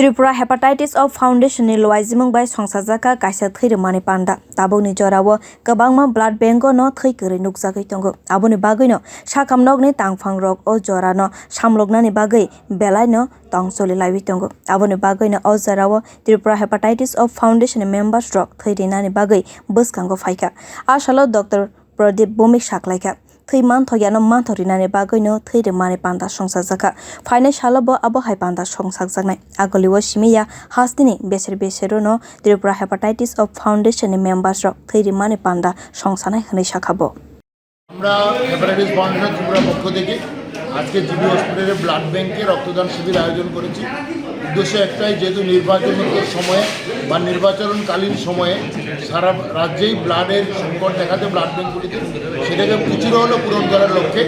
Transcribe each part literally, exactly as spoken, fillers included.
Tripura Hepatitis of Foundation ni luaijimung bai songsajakha kaisa thwi rwmani panda. Tabukni jorao kwbangma blood bank o no thwi kwrwi nukjagwi tongo. Aboni bagwino sakham nokni tangphang rok o jora no samloknani bagwi belai no tong choli laiwi tongo. Aboni bagwino o jorao Tripura Hepatitis of Foundation ni members rok thwi rinani bagwi bwskango phaikha. A salo Doctor Pradip Bhowmik saklaikha, thwi manthok yano manthok rinani bagwino thwi rwmani panda songsajakha. Phainai salo bo abo hai panda songsakjaknai. Agolio simi ya hasteni beser beserono Tripura Hepatitis of Foundation ni members rok thwi rwmani panda songsanai hwnwi sakha bo. আমরা hepatitis foundation ত্রিপুরার পক্ষ থেকে আজকে জিবি হসপিটালের ব্লাড ব্যাংকে রক্তদান শিবির আয়োজন করেছি। উদ্দেশ্য একটাই, যেহেতু নির্বাচনের সময়ে বা নির্বাচনকালীন সময়ে সারা রাজ্যেই ব্লাডের সংকট দেখাতে ব্লাড ব্যাংকগুলিতে, সেটাকে কিছুটা হলেও পূরণ করার লক্ষ্যে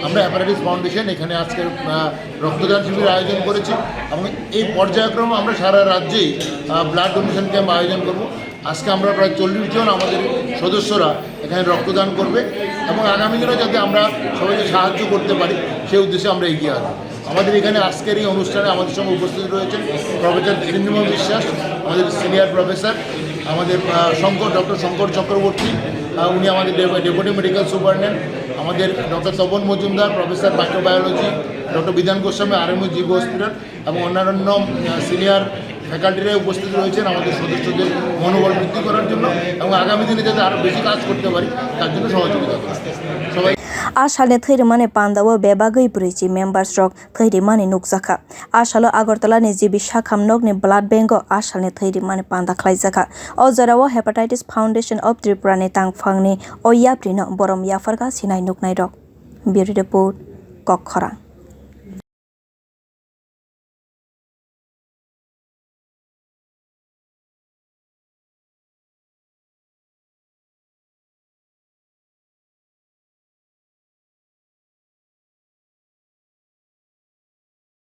আমরা হেপাটাইটিস ফাউন্ডেশন এখানে আজকে, আহ, রক্তদান শিবির আয়োজন করেছি এবং এই পর্যায়ক্রমে আমরা সারা রাজ্যেই, আহ, ব্লাড ডোনেশন ক্যাম্প আয়োজন করব। আজকে আমরা প্রায় চল্লিশ জন আমাদের সদস্যরা এখানে রক্তদান করবে এবং আগামী দিনে যাতে আমরা সবাইকে সাহায্য করতে পারি, সেই উদ্দেশ্যে আমরা এগিয়ে আসবো। আমাদের এখানে আজকের এই অনুষ্ঠানে আমাদের সঙ্গে উপস্থিত রয়েছেন প্রফেসর ধীরেন্দ্রমোহন বিশ্বাস, আমাদের সিনিয়র প্রফেসর, আমাদের, আহ, শঙ্কর, ডক্টর শঙ্কর চক্রবর্তী, আহ, উনি আমাদের ডেপ-, ডেপুটি মেডিকেল সুপারিনটেন্ডেন্ট, আমাদের doctor Tapan Majumdar, professor microbiology, doctor Bidhan Goswami, RMO GB hospital, এবং অন্যান্য, আহ, সিনিয়র ফ্যাকাল্টিরা উপস্থিত রয়েছেন আমাদের সদস্যদের মনোবল বৃদ্ধি করার জন্য এবং আগামী দিনে যাতে আরও বেশি কাজ করতে পারি, তার জন্য সহযোগিতা করবেন। সবাই A salni thwi rwmani panda o bebagwi brwichi members rok thwi rwmani nukjakha. A salo Agartala ni G B sakham nokni blood bank o a salni thwi rwmani panda khlaijakha. O jorao Hepatitis Foundation of Tripura ni tangphang ni o yapri no borom yapharkha sinai nuknai rok. Bureau Report, Kokkhorang.